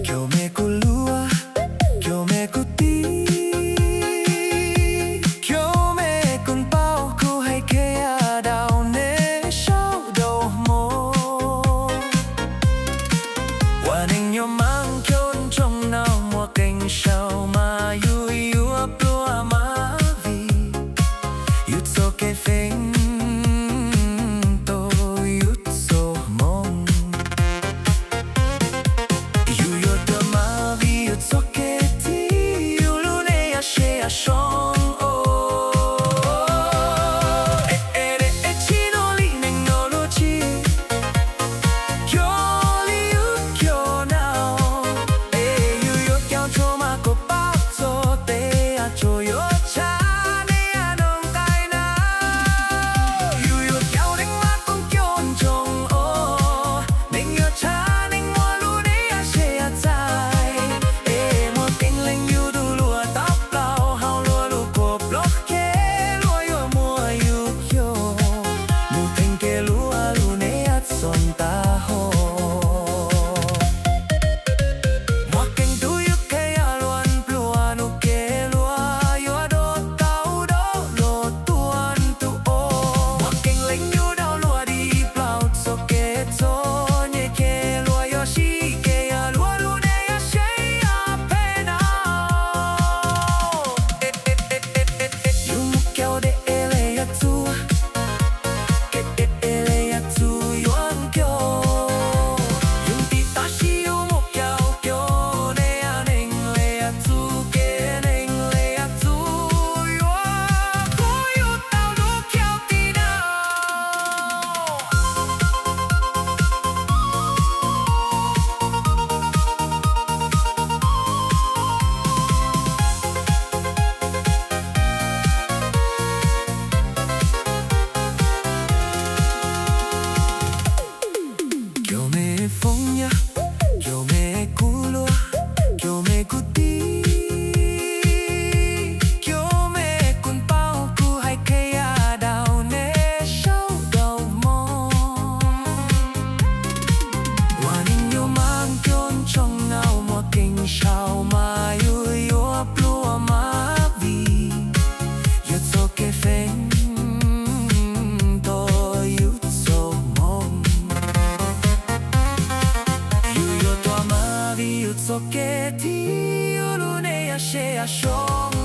Cov me kuv hluas, cov me kuv tij, cov me kuv npauj, kuv hais qhia rau nej sawv daws mloog. Ua neej nyob mas coob ntsoov no, muaj qee zaus mas yus yuav pluag mas vim yus txoj kev feeb tau yus txoj hmoo. Yus yuav tuag mas vim yus txoj kev tiv, yus lub neej yuav seb yuav zoo os. Es, es, es tsis hnov li neeg nyob luag txij, coj li yus coj na. Es yus yuav caum tshuaj mas kom pab txog tej, yam tsuas yuav tshaj nej yam noog nqaij na. Yus yuav caum neeg mas koom coob ntsoov os, neeg yuav tshaj neeg muaj lub neej yuav seb yuav txais. Es muaj qee leej yus tus luag tau plaub hau, luag lub kua plaub khej luag yuav muab yus coj mus theej kev luag lub neej yuav txom tag hos. Muaj qee tus yus qhia luag pluag, nug kev luag yuav dua tau dua luag tua tus os. Muaj qee leej yus dua luag dim plaub txoj kev txom nyem, kev luag yuav sib kev, yam luag lub neej yuav seb yuav phem na. Yus mus caum dej es lawv yuav txuag, kev dej es lawv yuav txuag yuav nco. Yus tiv tab sis yus mus caum cov neeg, neeg lawv yuav txuag, kev neeg lawv yuav txuag yuav kub yus tau lub caum tiv na. Cov me foob nyab, cov me kuv hluas, cov me kuv tij, cov me kuv npauj, kuv hais qhia rau nej sawv daws mloog. Ua neej nyob mas coob ntsoov no, muaj qee zaus mas yus yuav pluag mas vim yus txoj kev feeb tau yus txoj hmoo. Yus yuav tuag mas vim yus txoj kev tiv, yus lub neej yuav seb yuav zoo